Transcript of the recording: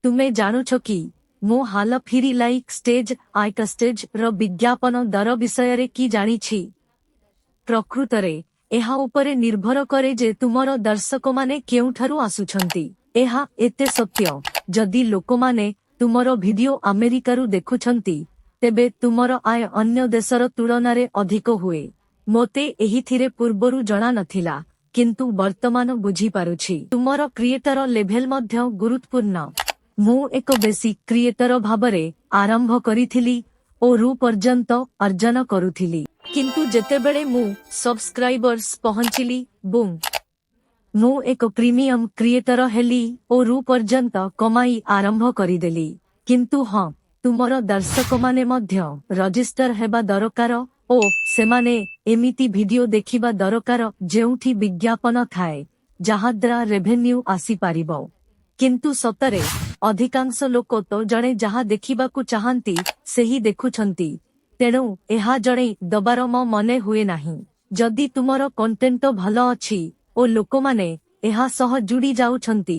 ତୁମେ ଜାଣୁଛ କି, ମୁଁ ହାଲ ଫିରି ଲାଇକ୍ ଷ୍ଟେଜ୍ ଆଇକଷ୍ଟେଜ୍ ର ବିଜ୍ଞାପନ ଦର ବିଷୟରେ କି ଜାଣିଛି? ପ୍ରକୃତରେ ଏହା ଉପରେ ନିର୍ଭର କରେ ଯେ ତୁମର ଦର୍ଶକମାନେ କେଉଁଠାରୁ ଆସୁଛନ୍ତି। ଏହା ଏତେ ସତ୍ୟ, ଯଦି ଲୋକମାନେ ତୁମର ଭିଡିଓ ଆମେରିକାରୁ ଦେଖୁଛନ୍ତି, ତେବେ ତୁମର ଆୟ ଅନ୍ୟ ଦେଶର ତୁଳନାରେ ଅଧିକ ହୁଏ। ମୋତେ ଏହିଥିରେ ପୂର୍ବରୁ ଜଣା ନଥିଲା, କିନ୍ତୁ ବର୍ତ୍ତମାନ ବୁଝିପାରୁଛି। ତୁମର କ୍ରିଏଟର ଲେଭେଲ ମଧ୍ୟ ଗୁରୁତ୍ୱପୂର୍ଣ୍ଣ। ମୁଁ ଏକ ବେସିକ୍ କ୍ରିଏଟର ଭାବରେ ଆରମ୍ଭ କରିଥିଲି ଓ ରୁ ପର୍ଯ୍ୟନ୍ତ ଅର୍ଜନ କରୁଥିଲି। କିନ୍ତୁ ଯେତେବେଳେ ମୁଁ ସବସ୍କ୍ରାଇବର୍ସ ପହଞ୍ଚିଲି, ବୁମ୍, ମୁଁ ଏକ ପ୍ରିମିୟମ କ୍ରିଏଟର ହେଲି ଓ ରୁ ପର୍ଯ୍ୟନ୍ତ କମାଇ ଆରମ୍ଭ କରିଦେଲି। କିନ୍ତୁ ହଁ, ତୁମର ଦର୍ଶକମାନେ ମଧ୍ୟ ରଜିଷ୍ଟର ହେବା ଦରକାର ଓ ସେମାନେ ଏମିତି ଭିଡିଓ ଦେଖିବା ଦରକାର ଯେଉଁଠି ବିଜ୍ଞାପନ ଥାଏ, ଯାହାଦ୍ୱାରା ରେଭେନ୍ୟୁ ଆସିପାରିବ। କିନ୍ତୁ ସତରେ ଅଧିକାଂଶ ଲୋକ ତ ଜଣେ ଯାହା ଦେଖିବାକୁ ଚାହାନ୍ତି, ସେହି ଦେଖୁଛନ୍ତି। ତେଣୁ ଏହା ଜଣେଇ ଦବାର ମୋ ମନେ ହୁଏ ନାହିଁ। ଯଦି ତୁମର କଣ୍ଟେଣ୍ଟ ଭଲ ଅଛି ଓ ଲୋକମାନେ ଏହା ସହ ଯୋଡ଼ି ଯାଉଛନ୍ତି,